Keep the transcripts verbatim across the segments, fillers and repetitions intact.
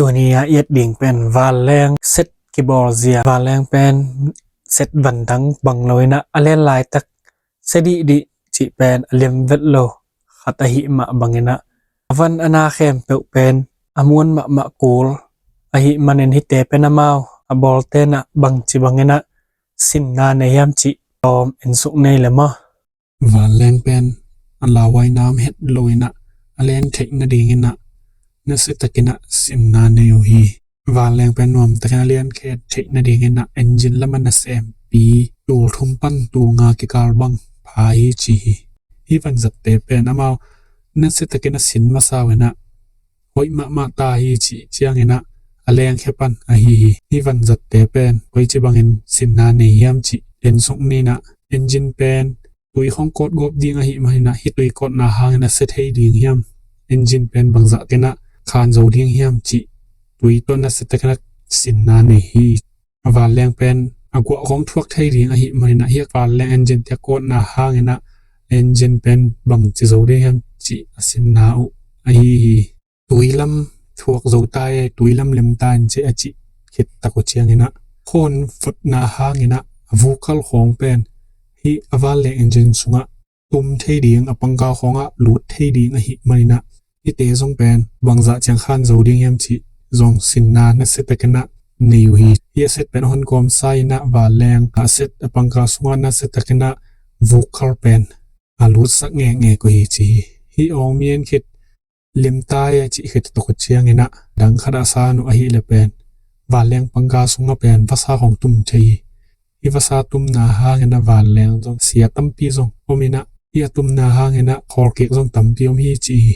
Tuni a i et ding pen vanleng set kibawl zia. Vanleng pen set van dang bang lo in ah a len laitak sia dihdih cih pen a liam vet lo khat ahih mah bangin ah a van a na khempeuh pen a muan mahmah kul ahih manin hihte pen amau a bawlte in ah bangci bangin ah sinna nei hiam cih tawm en suk ni le maw. Vanleng pen a lauhuai nam het lo in ah a len theih nadingin ah nasia takin ah sinna nei uh hi. Vanleng pen nuam takin a len khen theih nadingin ah engine lam a nasempi tul thum pan tul nga kikal bang pha hi ci hi. Hih vanzatte pen amau nasia takin a sin masa uh in ah hoih mahmah ta hi cih ciangin ah a lengkhia pan ahi hi. Hih vanzatte pen koici bangin sinna nei hiam cih en suk ni in ah, engine pen tui khawng kawt gawp ding ahih manin ah hih tui kawtna hangin a sia thei ding hiam, engine pen bangzah takin ah khan zo ding hiam cih tui tawh nasia takin ah sinna nei hi. A vanleng pen a guah khawng thuak thei ding ahih manin ah hih vanleng engine te a kawtna hangin ah engine pen bangci zo ding hiam cih a sinna uh ahi hi. Tui lam thuak zo ta e, tui lam lem ta in ci a cih khit tak uh ciangin ah khawn votna hangin ah a vukhal khawng pen hih a vanleng engine sungah tum thei ding, a pangkha khawngah lut thei ding ahih manin ah hihte zong pen bangzah ciang khan zo ding hiam cih zong sinna nasia takin ah nei uh hi. Hih a set pen a hon kawmsa in ah vanleng a set a pangkha sungah nasia takin ah vukhal pen a lutsak ngekngek uh hi ci hi. Hih awng mi en khit lem ta e cih khit tak uh ciangin ah dang khat a san uh ahih leh pen vanleng pangkha sungah pen vasa khawng tum thei hi. Hih vasa tumna hangin ah vanleng zong sia tampi zong om in ah hih a tumna hangin ah khawlkik zong tampi om hi ci hi.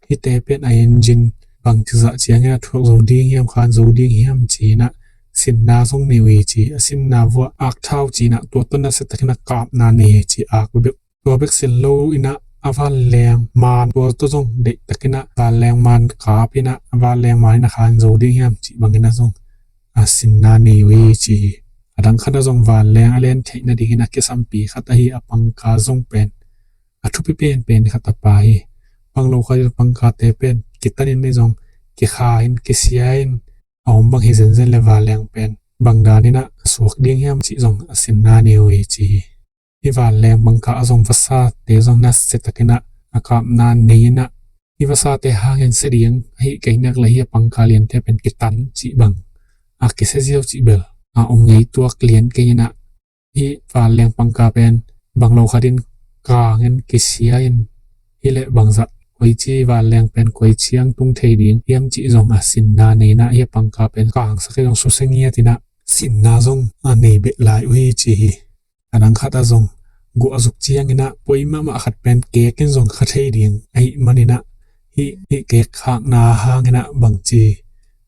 Hihte pen a engine bangci zah ciangin ah thuak zo ding hiam, khan zo ding hiam ci in ah sinna zong nei uh hi ci. A sinna vuah akthau ci in ah tua tawh nasia takin ah kapna nei hi ci, ak bek. Tua bek sin lo in ah a vanleng man tua tawh zong deih takin ah vanleng man kap in ah a vanleng man in ah khan zo ding hiam cih bangin ah zong a sinna nei uh hi ci hi. A dang khat ah zong vanleng a len theih nadingin a kisampi khat ahi a pangkha zong pen a thupi penpen khat a pha hi. Bang lo khat in pangkhate pen kitan in ah zong kikha in kisia in a om bang hi zenzen leh vanleng pen bang dan in ah suak ding hiam cih zong a sinna nei uh hi ci hi. Hih vanleng pangkha ah zong vasate zong nasia takin ah a kapna nei in ah hih vasate hangin sia ding ahih kei nak leh hih a pangkha liante pen kitan cih bang a kisia ziau cih bel a om ngei tuak lian kei in ah hih vanleng pangkha pen bang lo khat in kang in kisia in hih leh bangzah koici vanleng pen koi ciang tung thei ding hiam cih zong a sinna nei in ah hih a pangkha pen kangsak in zong susia ngiat in ah sinna zong a nei beh lai uh hi ci hi. A dang khat ah zong guah a zuk ciangin ah poi mahmah khat pen kek in zong kha thei ding ahih manin ah hih, hih kek khakna hangin ah bangci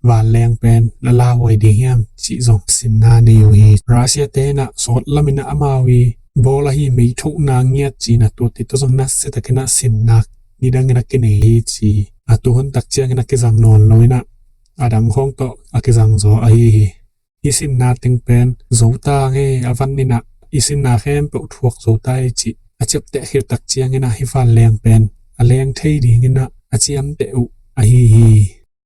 vanleng pen la lauhuai ding hiam cih zong sinna nei uh hi. Russia te in ah sawt lam in ah amau i bawl ahi meithokna ngiat ci in ah tua tawh zong nasia takin ah sinna nidang in ah kinei hi ci. A tu hun tak ciangin ah kizang nawn lo in ah a dang khawng tawh a kizang zaw ahi hi. I sinna teng pen zo ta nge, a van in ah i sinna khempeuh thuak zo ta hi cih a ciapteh khit tak ciangin ah hih vanleng pen a leng thei dingin ah a ciamteh uh ahi hi.